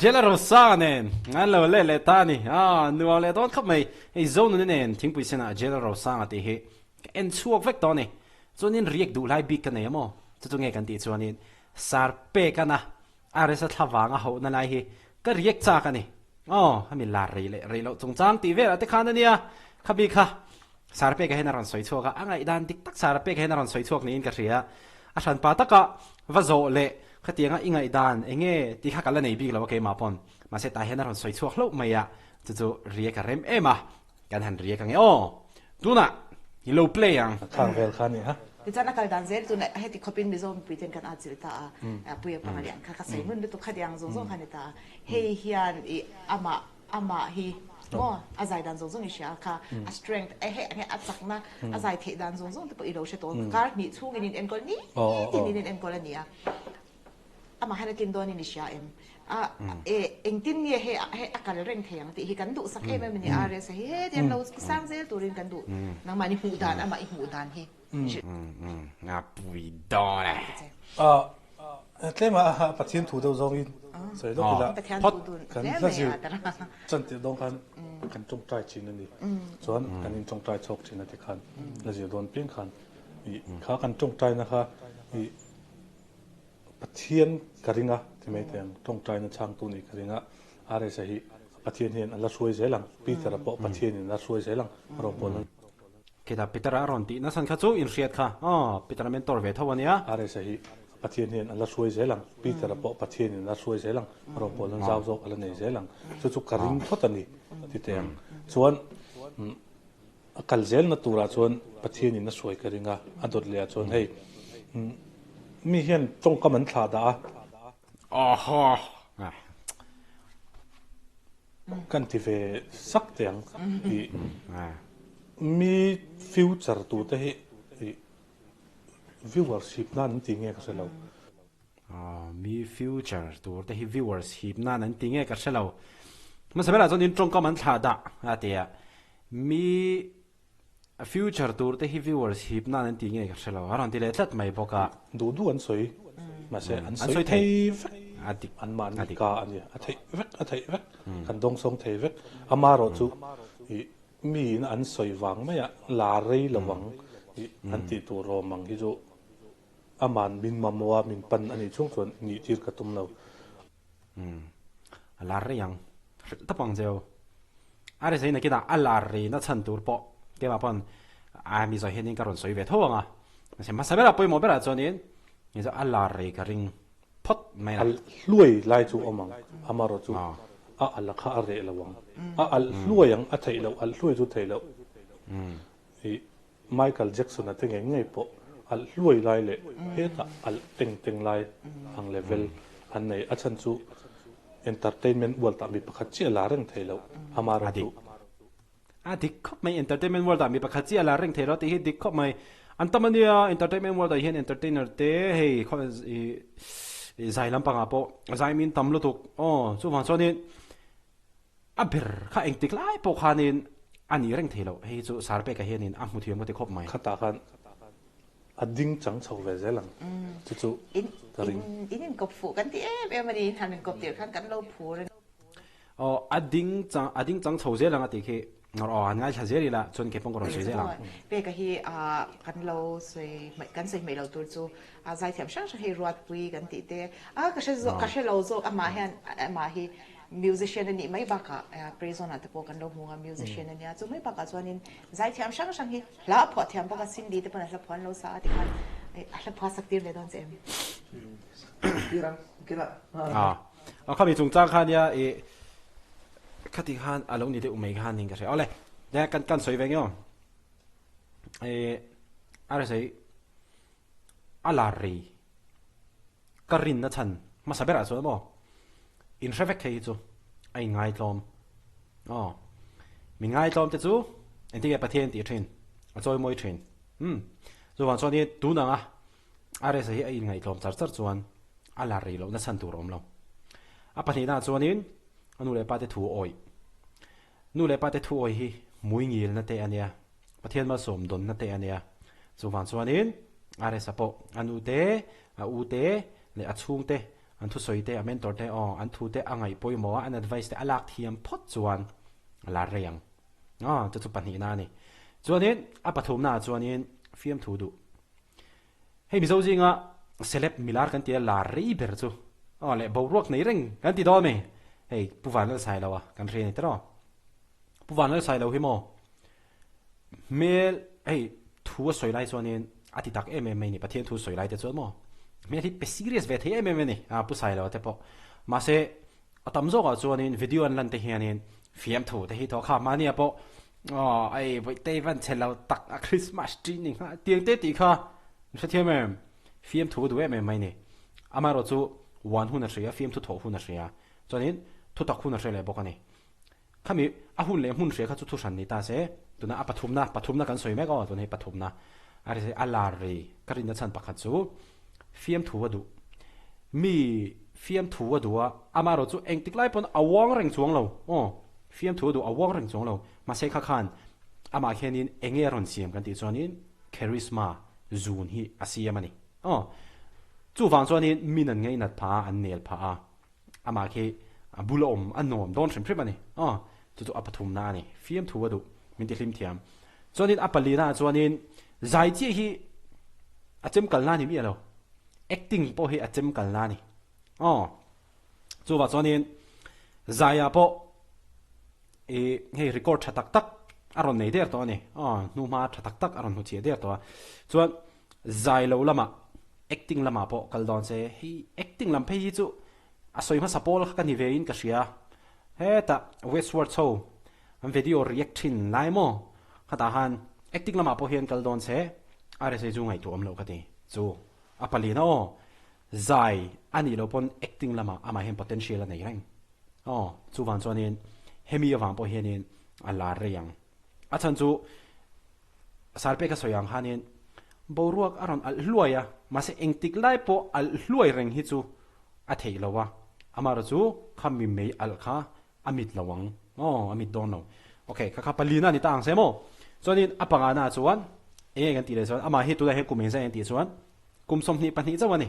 Jela Rosa nen an lo let leh ta a ni. Aw, nuam leh dawn khawp mai. Hei Zonuna nen thingpui senah Jela Rosanga tih hi ka en chhuak vek tawh a ni. Chuanin riak duh lai bik ka nei a maw? Chu chu nge kan tih chuanin Sir Pekana RS-a thla vanga hauhna lai hi ka riak chak a ni. Aw, hemi lar rei leh rei loh chungchang tih velah te khan a nia. Kha bik kha Sir Peka hian a rawn sawi chhuak a, a ngaihdan dik tak Sir Peka hian a rawn sawi chhuak niin ka hria. A hranpa taka va zawh leh khatianga i ngaihdan eng nge tih kha ka la nei bik lo a keimah pawn. Mahse tah hian a rawn sawi chhuak hlauh mai a, chu chu riak a rem em a, kan han riak ang e aw. Tunah i lo play ang. Khang vel kha a ni ha. Tichuan a kal dan zel tuna heti khawpin Mizo mipui ten kan atchilh ta a, Puia panga lian kha ka sawi ngun lutuk khatiang zawng zawng kha a ni ta a. Hei hian i amah amah hi maw a zai dan zawng zawng i hria kha a strength e hei enge a chakna a zai theih dan zawng zawng te pawh i lo hre tawh kar hnih chhungin in enkawl ni tin in enkawl a ni a amah hian a tlin dawnin i hria em a e engtin nge hei hei a kal reng thei ang tih hi kan duhsak em em a ni RS hi hetiang lo sang zel turin kan duh nangmahni hmuh dan amah i hmuh dan hi. A pui dawn e. Tlem a Pathian thu deuh zawngin sawi lawk ila kan hla zir chan tirh dawn khan kan tawngtai thin a ni. Chuan kan in tawngtai chhawk thin a ti khan hla zir dawn piang khan i kha kan tawngtaina kha i Pathian ka ring a ti mai thei ang tawngtaina chhangtu nih ka ring a RSA hi Pathian hian a la hruai zel ang Peter-a pawh Pathianin a la hruai zel ang rawngbawl an Khitah Peter-a a rawn tih nasan kha chu inhriat kha aw, Peter-a mentor ve tho a nia. RSA hi Pathian hian a la hruai zel ang, Peter-a pawh Pathianin a la hruai zel ang, rawngbawl an zau zawk a la nei zel ang. Chu chu ka ring phawt a ni ti teh ang. Chuan a kal zelna turah chuan Pathianin a hruai ka ring a, a dawt leh ah chuan hei mi hian tawngkam an thlah dah a. Awhaw. Kan ti ve sak teh ang i mi future tu te hi i viewers hip nan an ti nge ka hre lo. Mi future tur te hi viewers hip nan an ti nge ka hre lo. Hmasa berah chuan in tawngkam an thlah dah a ti a, mi A future tur te hi viewers hip nan an ti nge ka hre lo, a rawn ti leh tlat mai bawk a. Duh duh an sawi, mahse an sawi thei vek, a dik, an mahni ka a ni, a theih vek, a theih vek, kan dawngsawng thei vek, amarawh chu i miin an sawi vang mai a la rei lo ang i an tih tur rawm ang hi chu aman min mamawh a min pan a nih chhung chuan nih tir ka tum lo. A lar rei ang, hrilh tawp ang cheu. A ri sawi nakinah a lar rei na chhan tur pawh keimah pawn a mi zawi hianin ka rawn sawi ve tho ang a. Mahse hmasa berah pawimawh berah chuanin hei chu a lar rei ka ring phawt mai a. Alh hluai lai chu awm ang, amarawh chu a alh kha a reh lo ang. A alh hluai ang, a theih loh, alh hluai chu theih loh. I Michael Jackson-a te ngei ngei pawh alh hluai lai leh hetah alh teng teng lai ang level an nei. A chhan chu entertainment world-ah mi pakhat chiah la reng thei loh amarawh chu. A dik khawp mai, entertainment world-ah mi pakhat chiah la reng thei loh tih hi dik khawp mai. An tam a nia, entertainment world-ah hian entertainer te hei i zai lampangah pawh zai min tam lutuk aw chuvang chuanin A ber kha engtik lai pawh khanin a ni reng thei lo, hei chu Sarpeka hianin a hmu thiam ka ti khawp mai. Khatah khan a ding chang chho ve zel ang chu chu ka ring. In inkawp fuh kan ti em em a ni, han inkawp tir khan kan lo phur a ni. Aw a ding chang a ding chang chho zel ang a tih khi aw han ngaithla zel ila chuan kei pawng ka rawn sawi zel ang. Peka hi kan lo sawi kan sawi hmeih lo tur chu a zaithiam hrang hrang hei Ruatpui kan tih te a ka hre zawk ka hre lo zawk amah hian amah hi Musician a nih mai bakah Prison ah te pawh kan lo hmu a, musician a nia. Chu mai bakah chuanin zaithiam hrang hrang hi hla a phuah thiam bawk a, Cindy te pawn a hla phuah an lo sa a tikhan a hla phuah sak tir ve dawn che em? Tir ang, kila. A khami chungchang kha nia i khati khan a lo ni deuh mai khan in ka hria. Awle, kan kan sawi ve nge aw. I a ri sawi a lar rei. Ka rinna chhan hmasa berah chuan maw in hre vek thei hi chu a in ngaitlawm aw min ngaitlawm te chu engtin nge Pathian tih thin a chawi mawi thin umm chuvang chuan in tun anga RSa hi a in ngaihtlawm char char chuan a la rei lohna chhan tur a awm lo a pahnihna ah chuanin a nu leh pa te thu awih nu leh pa te thu awih hi hmui ngilna te a nia. Pathian malsawm dawnna te a nia. Chuvang chuanin RSa pawh a nu te, a u te leh a chhungte An thusawi te, a mentor te aw, an thu te a ngaih pawimawh a, an advice te a lak thiam phawt chuan a lar rei ang. Aw, chu chu pahnihna a ni. Chuanin a pathumnaah chuanin fiamthu duh. Hei Mizo zinga celeb milar kan tia lar rei ber chu aw leh boruak nei reng kan ti dawn a mi? Hei Pu Vanlalsailo a kan hria a ni tiraw? Pu Vanlalsailo hi maw Hmel hei thu a sawi lai chuanin a ti tak em em mai a ni, Pathian thu sawi lai te chuan maw hmel hi pe serious ve thei em em a ni a Pu Sailo te pawh. Mahse a tam zawkah chuanin video an lan te hianin fiamthu te hi thaw kha mahnia pawh aw ei vawihtei van chhe lo tak a Christmas tree ni nghal tiang te tih kha an hrethiam em? Fiamthu a duh em em mai a ni. Amaherawhchu uan hun a hria, fiamthu thawh hun a hria chuanin thutak hun a hre leh bawk a ni. Khami a hun leh hmun hria kha chu thu hran ni ta se, tuna a pathumna, pathumna kan sawi mek aw, tuna hi pathumna a ri a lar ri ka rinna chhan pakhat chu fiamthu a duh. Mi fiamthu a duh a, amaherawh chu engtik lai pawn a uang reng chuang lo aw, fiamthu a duh a uang reng chuang lo, mahse kha khan amah khianin eng nge a rawn siam kan tih chuanin charisma zun hi a siam a ni aw. Chuvang chuanin min an ngaihnat phah a, an nel phah a. Amah khi a bula awm a nuam dawn hrim hrim a ni. Aw, chu chu a pathumna a ni. Fiamthu a duh, min ti hlim thiam. Chuanin a palina ah chuanin zai chiah hi a chem kalna a ni miah lo. Acting pawh hi a chem kalna a ni. Aw, chuvah chuanin zaiah pawh i hei record tha tak tak a rawn nei der tawh a ni. Aw, hnuhma tha tak tak a rawn hmuchhiah der tawh a. Chuan Zai lo lamah acting lamah pawh kal dawn se, hei acting lam phei hi chu a sawi hmasa pawl kha ka ni ve in ka hria. Hetah Westwards ho an video react thin lai maw khatah khan acting lamah pawh hian kal dawn se RSA chu ngaihtuah awm loh ka ti. Chu a palina aw zai a nih loh pawn acting lamah amah hian potential a nei reng. Aw chuvang chuanin hemi avang pawh hianin a lar rei ang. A chhan chu Sarpe ka sawi ang khanin boruak a rawn alh hluai a, mahse engtik lai pawh alh hluai reng hi chu a theih lo a, amaherawh chu kha mi mei alh kha a mit lo ang, aw a mit dawn lo. Ok, kha kha palina a ni ta ang se maw? Chuanin a pangana chuan eng nge kan tih leh chuan amah hi tunah hian kum engzah eng tih chuan kum 22 chauh a ni,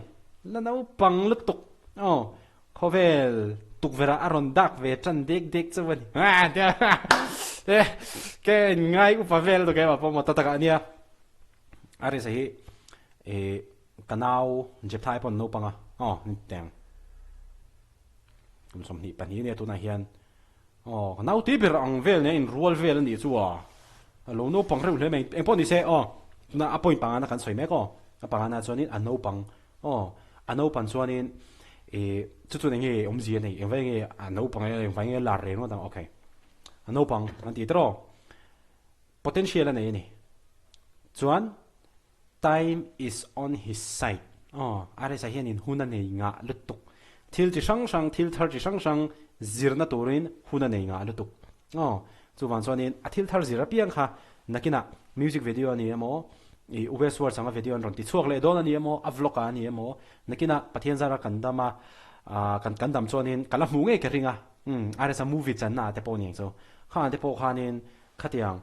la naupang lutuk aw. Khawvel tukverh ah a rawn dak ve tan dek dek chauh a ni. Te ke ngai upa vel tu keimah pawh maw ta takah ania. A risa hi e ka nau Jepthai pawn naupang a aw ni teng. Kum 22 ania tunah hian aw ka nau te ber ang vel nia inrual vel a nih chu a. A lo naupang reuh hle mai eng pawh ni se aw tuna a point pangana kan sawi mek aw. A pangana chuanin a naupang Aw, a naupan chuanin ih chu chuan eng nge awmzia a nei, engvai nge a naupang e, engvai nge a lar reng ngawt ang, okay. A naupang an tih tawh, potential a nei a ni. Chuan time is on his side, aw, RSa hianin hun a nei ngah lutuk. Thil chi hrang hrang, thil thar chi hrang hrang zirna turin hun a nei ngah lutuk. Aw, chuvang chuanin a thil thar zir apiang kha nakinah music video a ni emaw, ih West Words anga video an rawn ti chhuak leh dawn a ni emaw, a vlog ah a ni emaw, nakinah Pathian zara kan dam a, ah kan kan dam chuanin ka la hmuh ngei ka ring a, umm RSa movie channa ah te pawh a ni ang chu. Khangah te pawh khanin khatiang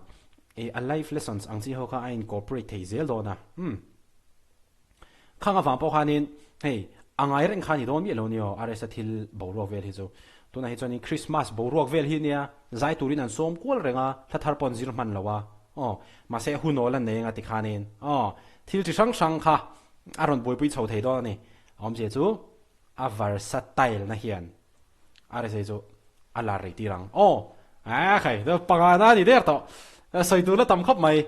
ih a life lessons ang chi ho kha a incorporate thei zel dawn a, umm. Khang avang pawh khanin hei a ngai reng kha a ni dawn miah lo nia aw, RSa thil boruak vel hi chu. Tunah hi chuanin Christmas boruak vel hi nia zai turin an sawm kual reng a, hla thar pawh an zir hman lo a, aw mahse hun awl an nei anga tikhanin aw thil chi hrang hrang kha a rawn buaipui chho thei dawn a ni. A awmzia chu a versatile na hian RSa chu a lar rei tir ang aw a khai panga na a ni der tawh sawi tur la tam khawp mai.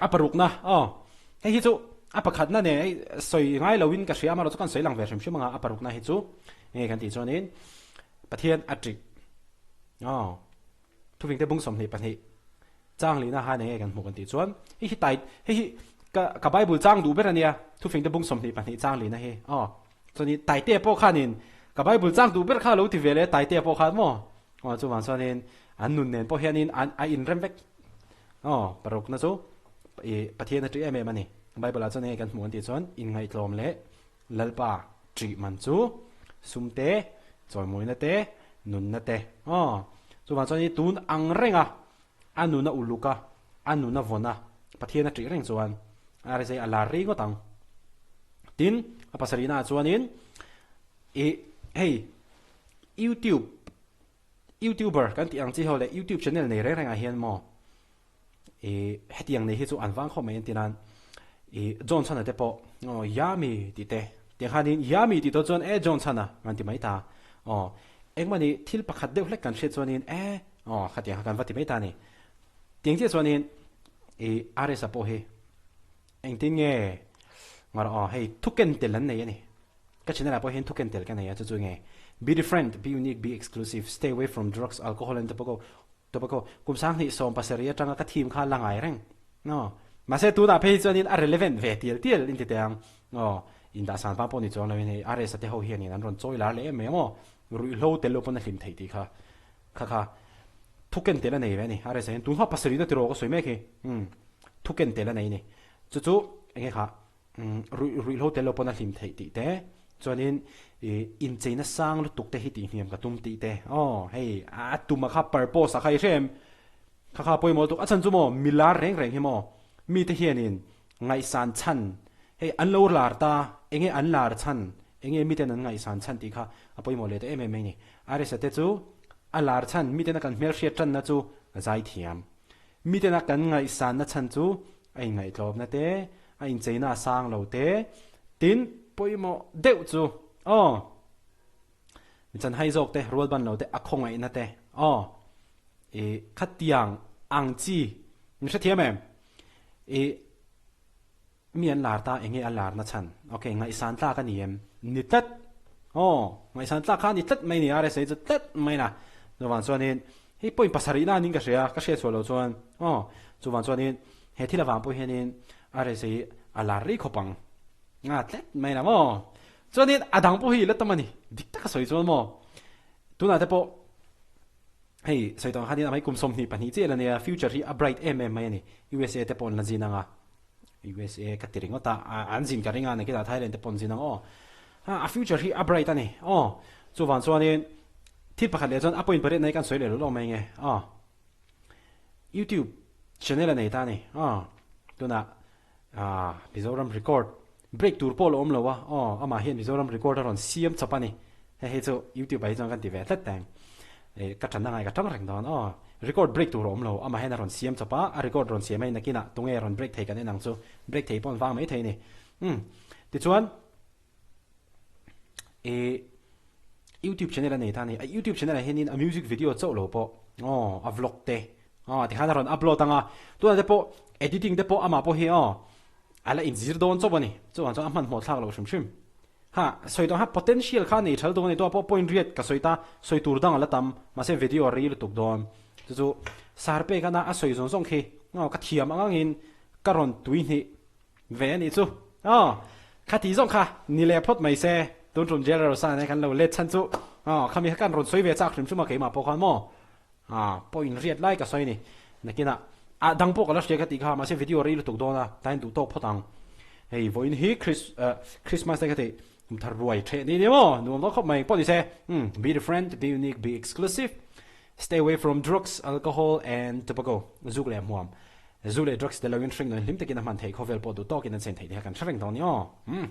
A parukna, aw, hei hi chu a pakhatna nen hei sawi ngai loin ka hria amaherawhchu kan sawi lang ve hrim hrim anga a parukna hi chu enge kan tih chuanin Pathian a ṭih, aw, thuvingte bung 22 chang lihna khan enge kan hmuh kan tih chuan hei hi tai hei hi ka ka Bible chang duh ber ania thuvingte bung 22 chang lihna hi, aw, chuanin Taitea pawh khanin ka Bible chang duh ber kha lo ti ve leh Taitea pawh khan maw, aw, chuvang chuanin an nun nen pawh hianin an a inrem vek. Aw, parukna chu i Pathian a ṭih em em a ni. Bible-ah chuan enge kan hmuh an tih chuan inngaihtlawm leh Lalpa ṭih man chu sum te, chawimawina te, nunna te. Aw, chuvang chuan i tun ang renga a nuna uluk a, a nuna vawn a, Pathian a ṭih reng chuan a rizai a lar ri ngawt ang. Tin, A pasarihnaah chuanin ih hei YouTube YouTuber kan tih ang chi ho leh YouTube channel nei reng rengah hian maw ih hetiang nei hi chu an vang khawp mai entir nan ih John Chhana te pawh aw Yummy tih te tiang khanin Yummy tih tawh chuan e John Chhana kan ti mai ta aw engmahni thil pakhat deuh hlek kan hriat chuanin e aw khatiang kha kan va ti mai ta a ni. Tiang chiah chuanin ih RS-a pawh hi Engtin nge ngar aw hei thuken tel an nei a ni. Ka channel ah pawh hian thuken tel ka nei a chu chu nge Be different, be unique, be exclusive, stay away from drugs, alcohol and tobacco tobacco kum 20 17 atanga ka theme kha la ngai reng aw. Mahse tunah phei hi chuanin a relevant ve tial tial in ti teh ang aw. Indahsan vang pawh ni chuang loin hei RS a te ho hianin an rawn chawi lar leh em mai ang aw. Ruihhlo tel lo pawn a hlim theih tih kha kha kha thuken tel a nei ve a ni. RS ah hian tunhma pasarihna tiraw ka sawi mek hi umm thuken tel a nei a ni. Chu chu eng nge kha umm ruih ruihhlo tel lo pawn a hlim theih tih te chuanin ih incheina sang lutuk te hi tihhniam ka tum tih te aw hei a tuma kha purpose ah kha i hre em kha kha pawimawh lutuk a chhan chu maw milar reng reng hi maw mite hianin Ngaihsan chhan, Hei an lo lar ta, enge an lar chhan, enge miten an ngaihsan chhan tih kha a pawimawh leh ta em em mai ni. Arisa te chu a lar chhan, miten a kan hmelhriat tanna chu a zaithiam. Miten a kan ngaihsanna chhan chu a inngaihtlawmna te, a incheina a sang lo te, tin pawimawh deuh chu aw mi chanhai zawk te, rualban lo te, a khawngaihna te aw i khatiang ang chi min hrethiam em? I mi an lar ta enge a lar na chhan? Ok ngaihsan tlak a ni em? Ni tlat aw ngaihsan tlak kha a ni tlat mai ni RSA chu tlat mai na chuvang chuanin hei point pasarihna anin ka hria ka hriat chhuah loh chuan aw chuvang chuanin he thil avang pawh hianin RSA hi a lar rei khawp ang nga tlat mai na maw chuanin a dang pawh hi la tam a ni dik taka sawi chuan maw tunah te pawh Hei sawi tawh ang khanin amai kum 22 chiah la nia, future hi a bright em em mai a ni. USA te pawh an la zin ang a, USA ka ti ringawt a, an zin ka ring a, nakinah Thailand te pawh an zin ang aw. Ha, a future hi a bright a ni aw. Chuvang chuanin thil pakhat leh chuan a point pariat na hi kan sawi leh lo lawk mai nge aw. YouTube channel a nei ta a ni aw. Tunah ah Mizoram record break tur pawh la awm lo a aw amah hian Mizoram record a rawn siam chawp a ni hei hei chu YouTube ah hi chuan kan ti ve tlat teng eh ka than angai ka tang reng dawn aw record break tur a awm lo amah hian a rawn siam chawp a a record rawn siam hei nakinah tunge rawn break thei kan en ang chu break thei pawh an vang mai thei a ni umm tichuan eh YouTube channel a nei ta a ni a YouTube channel ah hianin a music video chauh lo pawh aw a vlog te Aw tikhan a rawn upload ang a, tunah te pawh editing te pawh amah pawh hi aw a la inzir dawn chauh a ni, chuvang chuan a hmanhmawh thlak loh hrim hrim. Ha, sawi tawh ang kha potential kha a nei thal dawn a ni, tunah pawh point riat ka sawi ta, sawi tur dang a la tam, mahse video a rei lutuk dawn. Chu chu sar pek ana a sawi zawng zawng khi aw ka thiam ang angin ka rawn tui hnih ve a nih chu. Aw, kha tih zawng kha ni leh phawt mai se, tun tum Jail Rosa nen kan lo let chhan chu aw khami kha kan rawn sawi ve chak hrim hrim a keimah pawh khan maw. Aa pawh in riat lai ka sawi a ni. Nakinah ah dang pawh ka la hria ka tih kha mahse video rei lutuk dawn a tain duh tawk phawt ang. Hei vawiin hi Chris eh Christmas te ka tih kum thar ruai theh ni ni maw nuam dawn khawp mai pawh ni se umm be different be unique be exclusive stay away from drugs alcohol and tobacco zuk leh hmuam zu leh drugs tel loin hring nawn hlim takin a hman theih khawvel pawh duh tawkin an chen theih te kha kan hre reng dawn ni aw umm.